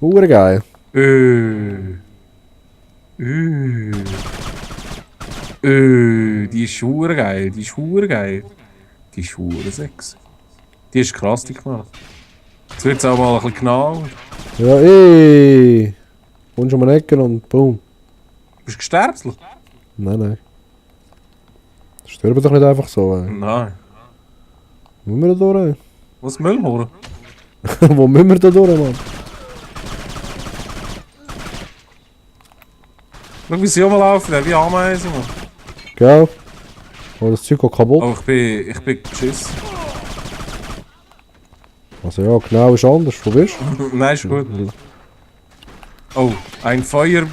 Hure geil. Die ist hure geil, die ist hure geil. Die ist hure sexy. Die ist krass, die gemacht. Jetzt wird's auch mal ein bisschen genau. Ja, ey. Kommst um eine Ecke und boom. Bist du gesterbt? Nein. Sterben doch nicht einfach so, ey. Nein. Wo müssen wir da durch? Was Müllhure? Wo müssen wir da durch, Mann? Schau, wie sie rumlaufen, wie Ameisen, Mann. Gell? Oh, das Zeug geht kaputt. Oh, ich bin geschissen. Also ja, genau ist anders. Wo bist du? Nein, ist gut. Oh, ein Feuer.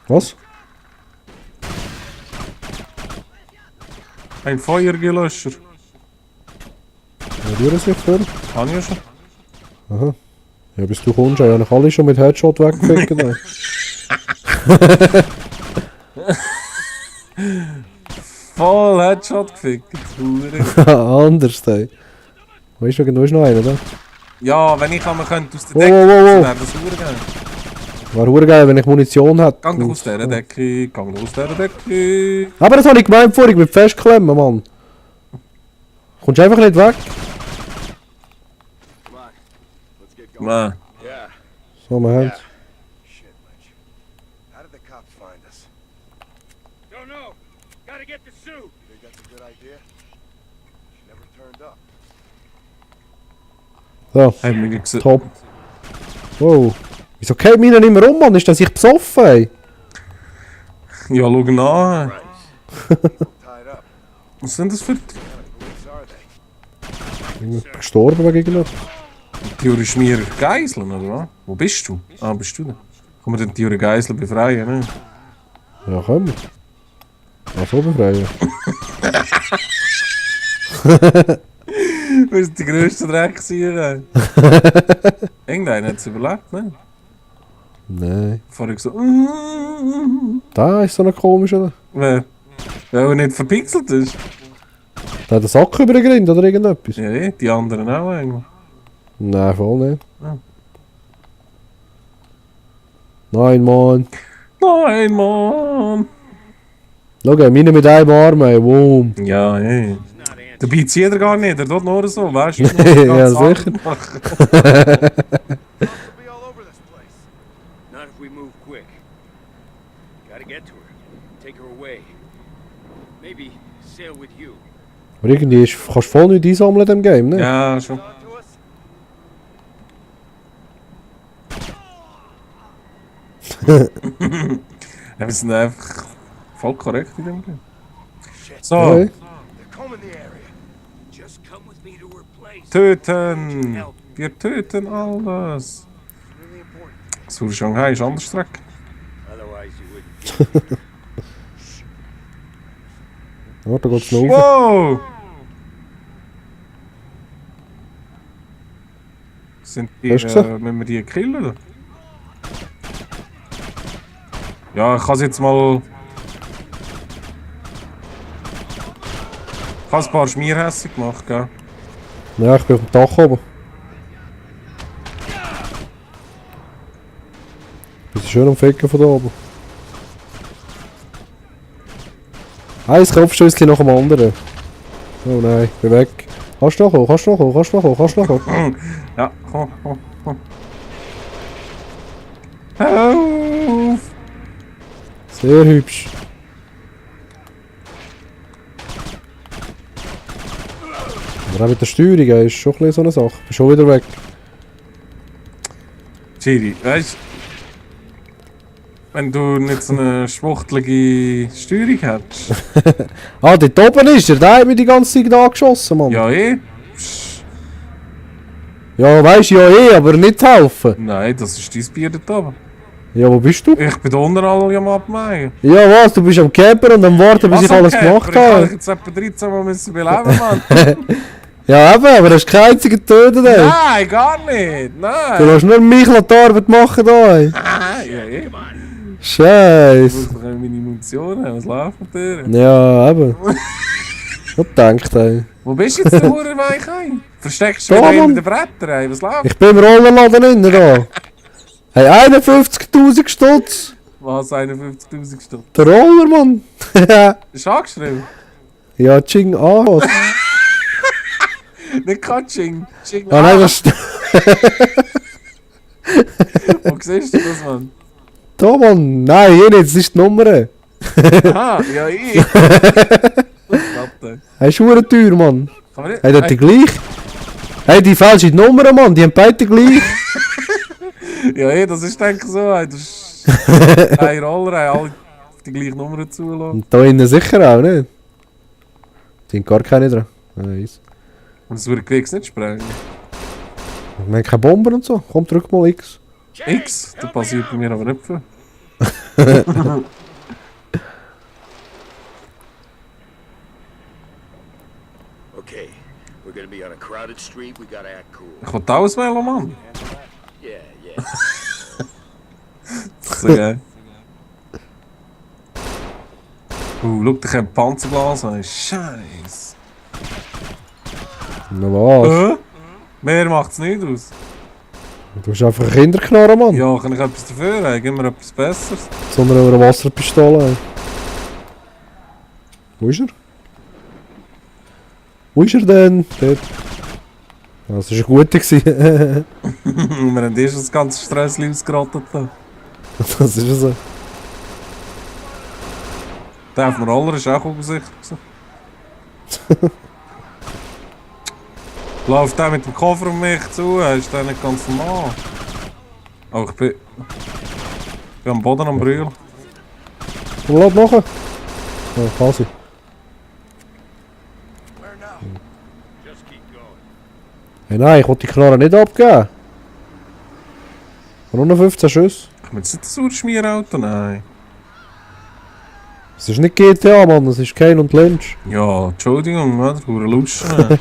Was? Ein Feuergelöscher. Ja, die sich für? Kann ich ja schon. Aha. Ja, bis du kommst, ja, ich alle schon mit Headshot weggefickt. ey. Voll Headshot gefickt. Hure. Anders, ey. Weißt du, irgendwo ist noch einer, oder? Ja, wenn ich einmal könnte aus der Wow, Decke, wow, wow, wow. wäre das hure geil. Wäre hure geil, wenn ich Munition hätte. Gang doch aus dieser Decke, gang doch aus dieser Decke. Aber das habe ich gemeint vorhin mit Festklemmen, Mann. Kommst einfach nicht weg. Man. So, mein Hand. Shit, Lynch. How did the cops find us? Don't know. Gotta get to Sue. Think that's a good idea? She never turned up. So, Haben wir gesehen. top. Wow. Wieso geht mir nicht mehr um, Mann? Ist das ich besoffen, ey? Ja, schau nach. Tied up. Was sind das für... What kind of police are they? Gestorben wegen irgendetwas. Theoretisch mir Geiseln, oder was? Wo bist du? Ah, bist du da? Kann man den Theorie Geiseln befreien, ne? Ja, können wir. Ach so, befreien. Du bist der grösste Dreck hier. Irgendeiner hat es überlebt, ne? Nein. Vorher so... Da ist so ein komischer. Wer? Weil er nicht verpixelt ist. Der hat den Sack übergerinnt oder irgendetwas. Ja, eh, die anderen auch eigentlich. Nein, voll nicht. Ja. Nein, Mann. Nein, Mann! Schau, meine mit einem Arm, ey. Boom. Ja, eh. Dabei zieht er gar nicht, er tut nur so, weißt du? Ja, sicher. Cops will be all over this place. Not if we move quick. Gotta get to her. Take her away. Maybe sail with you. Aber irgendwie kannst du voll nichts einsammeln in dem Game, ne? Ja, schon. On to us? Ja, wir sind einfach voll korrekt in dem Game. Shit. So, Hey. They're combing the area. Just come with me to her place. töten! Wir töten alles! Really important. Sur Shanghai ist anders Streck. Otherwise you wouldn't. Ja, da geht's noch rauf. Wow! Sind die, Hast du gesehen? müssen wir die killen? Oder? Ja, ich kann es jetzt mal... Ich habe ein paar Schmierhässig gemacht, gell? Ja, ich bin auf dem Dach oben. Das ist schön am Ficken von da oben. Ein Kopfschüsschen nach dem anderen. Oh nein, ich bin weg. Kannst du noch hoch, kannst du noch hoch, kannst du noch hoch, kannst du noch hoch. Ja, komm. Auf! Sehr hübsch. Aber auch mit der Steuerung ey, ist schon ein bisschen so eine Sache. Bin schon wieder weg. Chiri, weißt du, wenn du nicht so eine schwuchtelige Steuerung hättest. Ah, dort oben ist er, der hat mich die ganze Zeit angeschossen, Mann. Ja, eh. Ja, weisst ja eh, aber nicht helfen. Nein, das ist dein Bier dort oben. Ja, wo bist du? Ich bin da unten alle am Abmähen. Ja, was? Du bist am Camper und am Warten, bis ich alles gemacht Ich habe habe. jetzt etwa 13 Mal müssen beleben, Mann. Ja, eben, aber hast keinen einzigen getötet, ey. Nein, gar nicht. Du Nein. lässt nur mich die Arbeit machen, da, ey. Ja, eh. Ich Scheiße. muss doch meine Munition haben. Was läuft mit dir? Ja, eben. Was denkt, ey? Wo bist du jetzt, der Hurenweich? Versteckst du Da, wieder Mann. hinter den Brettern, ey? Was läuft? Ich bin im Rollerladen innen da. Hey, 51.000 Stutz. Was, 51'000 Stutz? Der Roller, Mann. Ist angeschrieben? Ja, Ching A. Nicht Katsching. Ching. Ah nein, das ist... Wo siehst du das, Mann? Da, Mann. Nein, hier nicht, das ist die Nummer. Aha, ja, ich. Hey, ist verdammt teuer, Mann. Kann man nicht... Hey, das ist die gleich. Hey, die falsche Nummer, Mann. Die haben beide gleich. Ja, das ist denke ich so. Ey. Das ist ein Roller, ey, alle die gleiche Nummer zulassen. Und da innen sicher auch, nicht? Sind gar keine dran. Nice. Und es würde Kriegs nicht sprengen. Wir haben keine Bomben und so. Komm, drück mal X. X, das passiert bei mir aber nicht viel. Okay, we're gonna be on a crowded street. We gotta act cool. Ich will auswählen, Mann. Yeah, yeah. Das ist so geil. Schau, ich habe Panzerglas an. Scheiße. Na was? Mehr macht es nicht aus. Du bist einfach ein Kinderknarre, Mann. Ja, kann ich etwas dafür haben? Gib mir etwas Besseres. Sondern über eine Wasserpistole. Ey. Wo ist er? Wo ist er denn? Dort. Ja, das war ein guter. gewesen. Wir haben erst das ganze Stressli ausgerottet. Das ist so. Der auf dem Roller ist auch unsicher. Läuft der mit dem Koffer um mich zu? Ist der nicht ganz normal? Oh, ich bin am Boden am Brüllen. Komm, lass nachher. Ja, quasi. Where now? Just keep going. Hey, nein, ich wollte die Knarre nicht abgeben. Ich habe nur noch 15 Schüsse. Ich will jetzt nicht das Urschmierauto, nein. Das ist nicht GTA, Mann, das ist Kane und Lynch. Ja, Entschuldigung, oder? Du Luschen.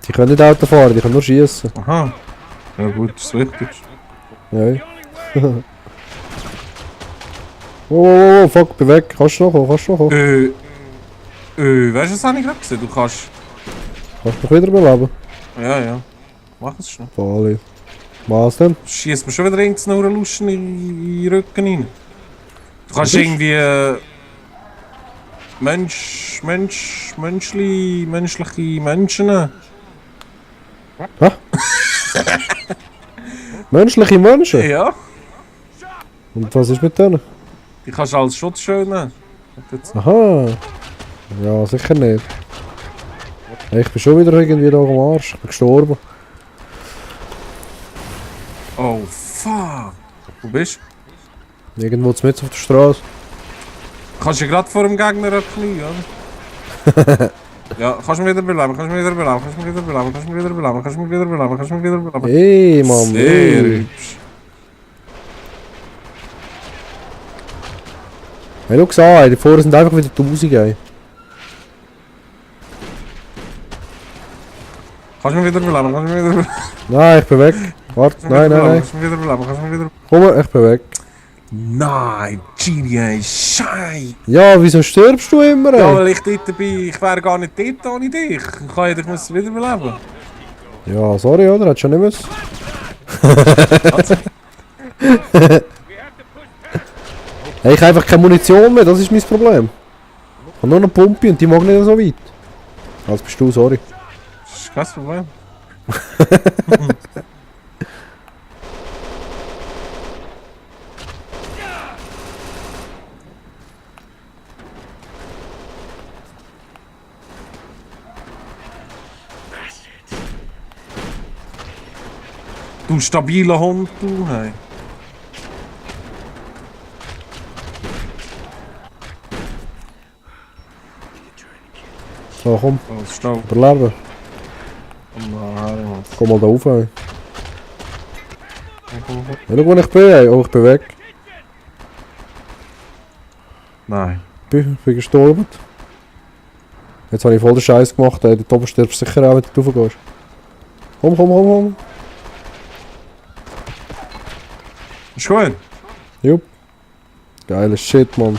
Die können nicht Auto fahren, die können nur schießen. Aha. Ja gut, das ist wichtig. Ja. Oh, fuck, bin weg. Kannst du noch kommen, kannst du noch kommen. Weißt du, was habe ich gerade gesehen? Du kannst... Kannst du mich wieder beleben? Ja, ja. Mach es schon. Voll. Was denn? Schießt mir schon wieder irgendeine nur Luschen in den Rücken rein. Du kannst Was ist? irgendwie... menschliche Menschen... Menschliche Menschen? Ja. Und was ist mit denen? Die kannst du als Schutzschild nehmen. Aha. Ja, sicher nicht. Hey, ich bin schon wieder irgendwie da am Arsch. Ich bin gestorben. Oh, fuck. Wo bist du? Irgendwo mit auf der Straße. Kannst du gerade vor dem Gegner abknien, oder? Ja, kannst du mich wieder beleben, kannst du mich wieder beleben, kannst du mich wieder beleben, kannst du mich wieder beleben, kannst du mich wieder beleben, kannst du mich wieder beleben. Ey, Mann. Sehr Ey. hübsch. Hey, schau an, die vorne sind einfach wieder 1000, ey. Kannst du mich wieder beleben, kannst du mich wieder beleben. Nein, ich bin weg. Warte, nein, nein, nein. Kannst du mich wieder beleben, kannst du mich wieder... Komm, ich bin weg. Nein, GTA, Scheiße. Ja, wieso stirbst du immer, ey? Ja, weil ich dort bin, ich wäre gar nicht dort ohne dich. Ich kann ja dich wieder beleben. Ja, sorry, oder? Hättest du schon nicht müssen. Hey, ich habe einfach keine Munition mehr, das ist mein Problem. Ich habe nur noch Pumpe und die mag nicht so weit. Also bist du, sorry. Das ist kein Problem. Du stabiler Hund, du, hey. So, komm, Oh, Stau. überleben. Nein, Komm mal da rauf, ey. Ja, schau, wo ich bin, ey. Oh, ich bin weg. nein. Bin gestorben. Jetzt habe ich voll den Scheiß gemacht, ey. Dort oben stirbst du sicher auch, wenn du raufgehst. Komm, komm, komm, komm. Ist gut. Jupp. Geiles Shit, Mann.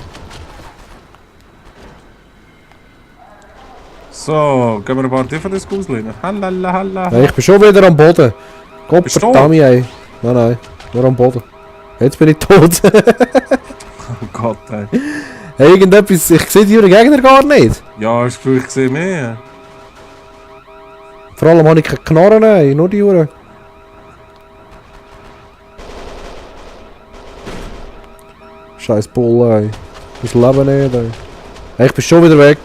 So, gehen wir ein paar DVDs auslehnen. Hallala, halla. Hey, ich bin schon wieder am Boden. Gott Bist du verdammt, ey. Nein, nur am Boden. Jetzt bin ich tot. Oh Gott, ey. Hey, irgendetwas, ich sehe die Gegner gar nicht. Ja, ich Gefühl, ich sehe mehr. Vor allem habe ich keine Knarren, ey. Nur die Uhren. Scheiß Bull, ey. Das Leben nicht, ey. Hey, ich bin schon wieder weg.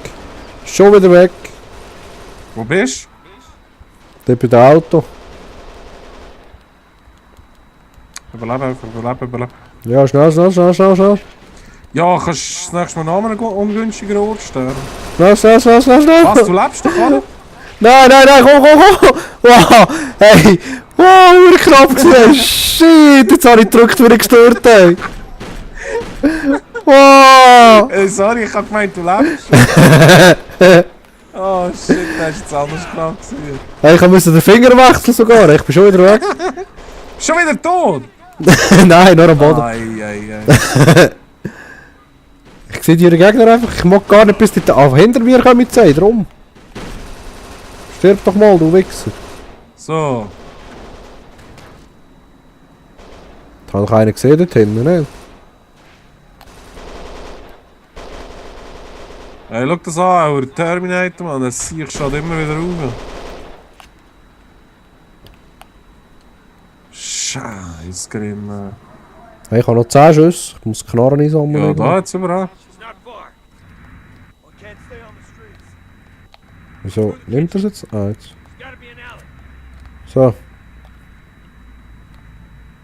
Schon wieder weg. Wo bist Dort bei dem Auto. du? Überleben. Ja, schnell. Ja, kannst du das nächste Mal noch an einem ungünstigen Ort sterben? Schnell. Was, du lebst doch, oder? Nein, komm. Wow, hey. Wow, knapp gewesen. Shit, jetzt habe ich gedrückt, wie ich gestört ey. Wow. Sorry, ich hab gemeint, du lebst. Oh shit, das ist jetzt anders knapp gewesen. Hey, ich musste den Finger wechseln sogar, ich bin schon wieder weg. Schon wieder tot? Nein, nur am Boden. Ei. Ich sehe die Gegner einfach, ich mag gar nicht bis die hinter mir kommen mit sein, drum. Stirb doch mal, du Wichser. So. Da hat doch einer gesehen dort hinten, ne? Hey, schau das an, der Terminator, Mann, das Sieg schaut immer wieder rauf. Scheiß Grimm. Hey, ich habe noch 10 Schüsse, ich muss Knarren einsammeln. Ja, da jetzt überall. She's not far. One can't stay on the streets. Wieso nimmt das jetzt? Ah, jetzt. There's gotta be an alley. So.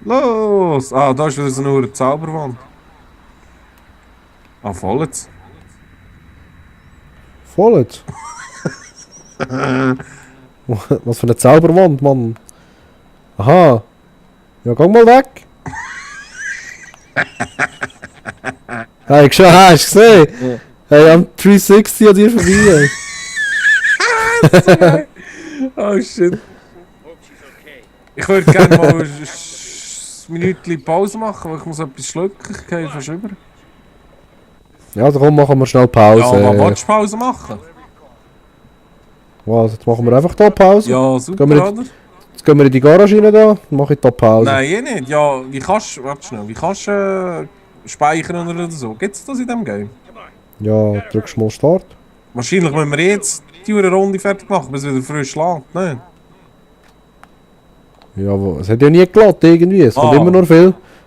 Los! Ah, da ist wieder so eine Zauberwand. Ah, voll jetzt. Voll jetzt. Was für eine Zauberwand, Mann. Aha. Ja, geh mal weg. Hey, schon, hast du gesehen? Hey, am 360 an dir vorbei. Oh shit. Hope she's okay. Ich würde gerne mal ein Minütchen Pause machen, weil ich muss etwas schlucken. Ich gehe fast über. Ja, dann komm, machen wir schnell Pause. Ja, aber willst du Pause machen? Was, jetzt machen wir einfach hier Pause. Ja, super, Gehen wir oder? Jetzt gehen wir in die Garage rein da, dann mache ich hier Pause. Nein, eh nicht. Ja, wie kannst du... Warte schnell. Wie kannst du speichern oder so? Gibt's das in diesem Game? Ja, drückst mal Start. Wahrscheinlich müssen wir jetzt die Runde fertig machen, bis es wieder frisch lädt, ne? Ja, es hat ja nie geladen irgendwie. Es kommt immer nur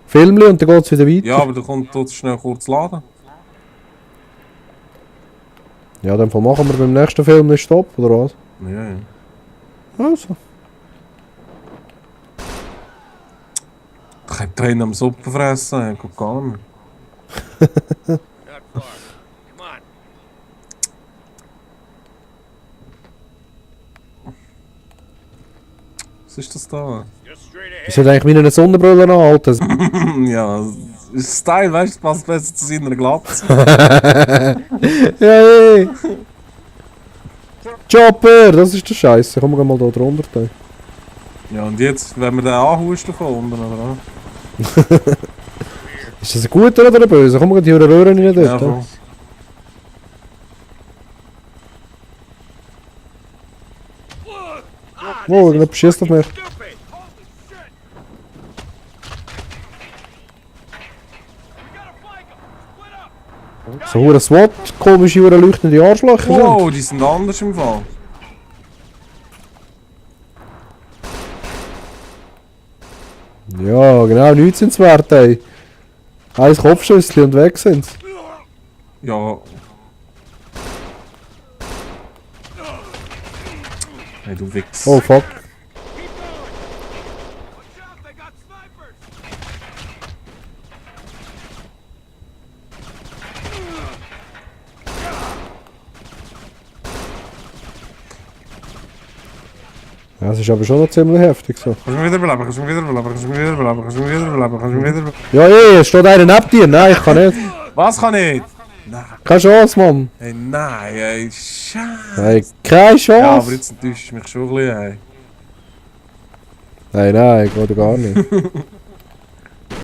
Filmli und dann geht es wieder weiter. Ja, aber da kommt dort schnell kurz laden. Ja, dann machen wir beim nächsten Film einen Stopp, oder was? Ja. Also. Ich hab drin am Suppe fressen, guck gar nicht. Not far. Come on. Was ist das da? Just straight Ich ahead. sollte eigentlich meine Sonnenbrille anhalten. Ja, ist Style, weißt du, passt besser zu seiner Glatze. Ja, hey. Chopper, das ist der Scheiße. Komm, wir gehen mal da drunter. Da. Ja, und jetzt, wenn wir den anhusten von unten, oder? Ist das ein guter oder ein böser? Komm, wir gehen die Röhren rein Ja, dort. voll. Wow, irgendjemand schießt auf mich. Stupid. Holy shit. We gotta flank him. Split up. So hure SWAT, komische hure leuchtende Arschlöcher. sind. Wow, die sind anders im Fall. Ja, genau, nichts sind's wert, ey. Eins Kopfschüssel und weg sind's. Ja. Hey, du Wichs. Oh fuck. Keep going. Watch out, they got snipers. Ja, es ist aber schon noch ziemlich heftig so. Kannst du mich wieder beleben? Kannst du mich wieder beleben? Kannst du mich wieder beleben? Kannst du mich wieder beleben? Kannst du mich wieder beleben? Ja, es steht einer neben dir. Nein, ich kann nicht. Was kann ich? Nein. Keine Chance, Mann. Hey, nein, ey, Scheiße. Hey, keine Chance. Ja, aber jetzt enttäuscht mich schon ein bisschen, ey. Nein, geht gar nicht.